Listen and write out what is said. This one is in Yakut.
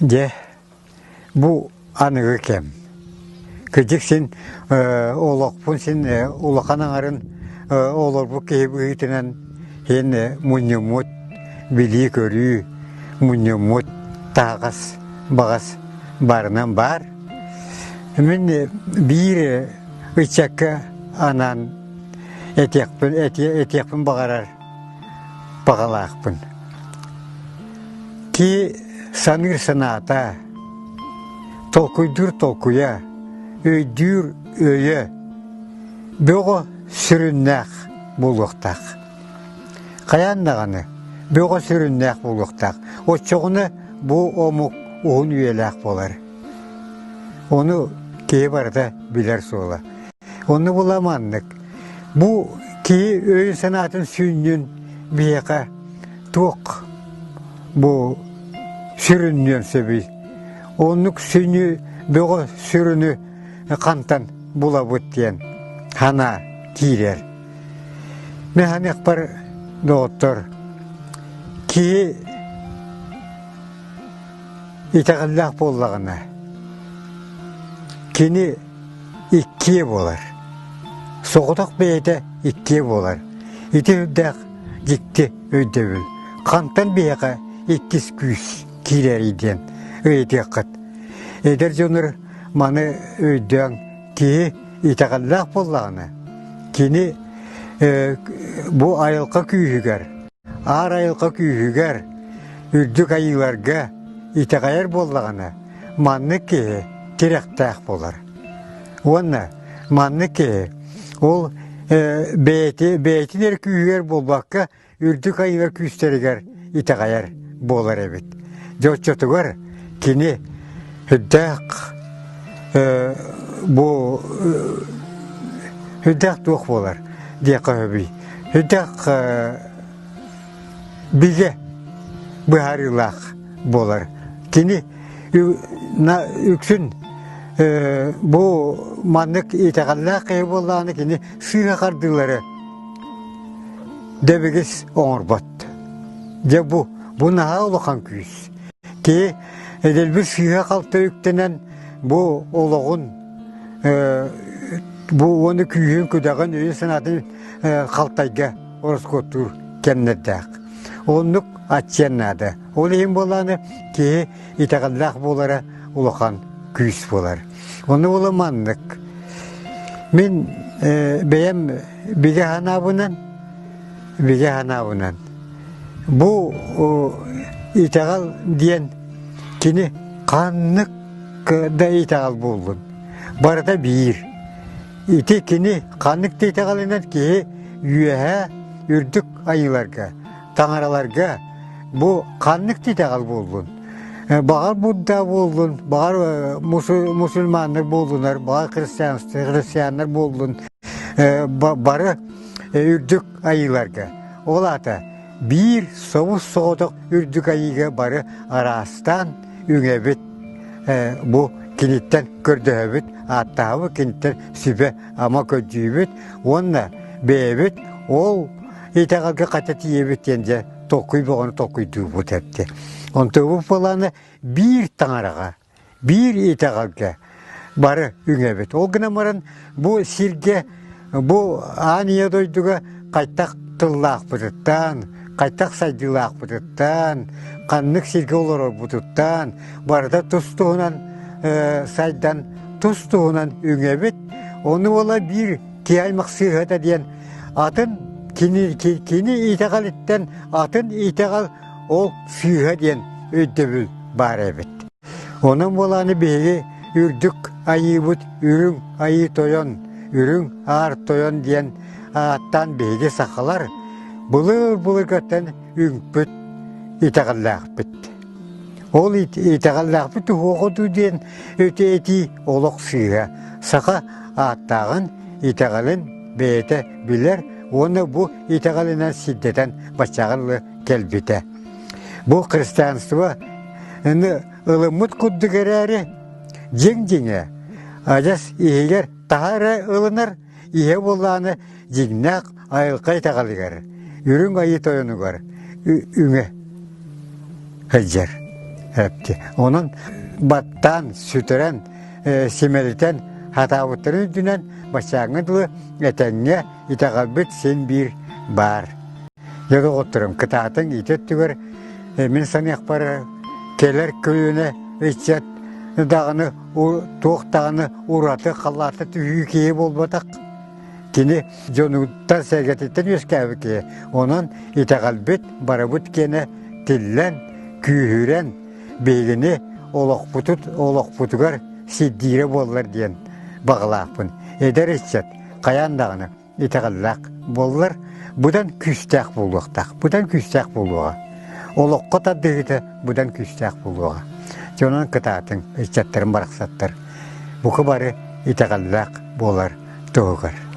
Дьэ, бу аныгы кэм. Кырдьык син олохпун син улахан аҥарын олорбут киһи быһыытынан син мунньуммут билии-көрүү, мунньуммут таһаҕас баҕас барынан баар. Мин биир ыччакка анаан этиэхпин, этиэхпин баҕарар баҕалаахпын. Киһи саныыр санаата, толкуйдуур толкуйа, өйдүүр өйө бөҕө сүрүннээх буолуохтаах. Хайаан даҕаны бөҕө сүрүннээх буолуохтаах. Оччоҕуна бу омук уһун үйэлээх буолар. Ону киһи барыта билэр суола. Онно була маннык. Бу киһи өйүн-санаатын сүнньүн биһиэхэ туох бу сүрүннүөн сөбүй? Оннук сүнньү бөҕө сүрүнү хантан булабыт диэн санаа киирэр. Мин саныахпар, доҕоттор, киһи итэҕэллээх буоллаҕына, кини иккиэ буолар. Соҕотох бэйэтэ иккиэ буолар. Ити үрдээх дьикти өйдөбүл. Хантан биһиэхэ иккис күүс киирэрий диэн ыйытыаххыт. Эдэр дьоннор маны өйдөөн киһи итэҕэллээх буоллаҕына, кини бу айылҕа күүһүгэр, аар айылҕа күүһүгэр, үрдүк айыыларга итэҕэйэр буоллаҕына, маннык киһи тирэхтээх буолар. Уонна маннык киһи ол бэйэти, бэйэтин эрэ күүһүгэр буолбакка, үрдүк айыылар күүстэригэр итэҕэйэр буолар эбит. Дьэ оччотугар кини үрдээх бу үрдээх туох буолар диэххэ сөбүй. Үрдээх бигэ быһаарыылаах буолар. Кини үксүн бу маннык итэҕэллээх киһи буоллаҕына кини сыыһа хардыылары дэбигис оҥорбот. Дьэ бу, бу наһаа улахан күүс. Киһи эдэлбит сыыһа-халты үктэнэн бу олоҕун бу уону күүһүн-күдэҕин өйүн-санаатын халтайга ороскуоттуур кэмнэрдээх. Оннук аччыан наада. Ол иһин буолааны киһи итэҕэллээх буолара улахан күүс буолар. Ону буола маннык. Мин бэйэм бигэ санаабынан, бигэ санаабынан бу итэҕэл диэн кини ханнык да итэҕэл буоллун барыта биир. Ити кини ханнык да итэҕэлинэн киһи үөһээ үрдүк айыыларга, таҥараларга бу ханнык да итэҕэл буоллун, баҕар Будда буоллун, баҕар мусульманнар буоллунар, баҕар христианнар буоллун, бары үрдүк айыыларга. Ол аата биир собус-соҕотох үрдүк айыыга бары араастаан үҥэбит, бу киниттэн көрдөһөбүт, ааттаһабыт, киниттэн сүбэ-ама көрдүүбүт уонна бэйэбит ол итэҕэлгэ хата тиийэбит диэн дьэ толкуй бөҕөнү толкуйдуубут эбит. Онтубут буолааны биир таҥараҕа, биир итэҕэлгэ бары үҥэбит. Ол гынан баран бу сиргэ, бу аан ийэ дойдуга хайтах тыллаахпытыттан, хайтах сайдыылаахпытыттан, ханнык сиргэ олорорбутуттан барыта тус-туһунан сайдан, тус-туһунан үҥэбит. Ону буола биир киһи аймах сыыһата диэн атын кини, кини итэҕэлиттэн атын итэҕэл ол сыыһа диэн өйдөбүл баар эбит. Онон буолааны биһиги үрдүк айыыбыт Үрүҥ Айыы Тойон, Үрүҥ Аар Тойон диэн ааттаан биһиги сахалар былыр-былыргаттан үҥпүт итэҕэллээхпит. Ол итэҕэллээхпит уһуоҕутуу диэн этии олох сыыһа. Саха ааттааҕын, итэҕэлин бэйэтэ билэр уонна бу итэҕэлинэн сирдэтэн баччаҕа дылы кэлбитэ. Бу христианство ылыммыт курдук эрээри, дьиҥ дьиҥэ адьас иһигэр таһа эрэ ылынар, иһэ буоллаҕына дьиҥнээх айылҕа итэҕэлигэр, үрүҥ айыы тойонугар үҥэ сылдьар. Эпти. Онон баттаан, сүтэрэн, симэлитэн хатаабыттарын үрдүнэн баччааҥҥа дылы этэҥҥэ итэҕэлбит син биир баар. Дьэ доҕотторум, кытаатыҥ ити өттүгэр мин саныахпар кэлэр көлүөнэ ыччат даҕаны туох даҕаны ураты халаата түһүү киһи буолбатах. Кини дьонуттан сэргэтиттэн үөскээбит киһи. Онон итэҕэлбит барыбыт киэнэ тиллэн, күүһүрэн биһигини олохпутут олохпутугар сирдиирэ буоллар диэн баҕалаахпын. Эдэр ыччат хайаан даҕаны итэҕэллээх буоллар, быдан күүстээх буолуохтаах, быдан күүстээх буолуоҕа. Олоххо тардыһыыта быдан күүстээх буолуоҕа. Дьонун кытаатыҥ, ыччаттарын барахсаттар. Бука бары итэҕэллээх буолар туһугар.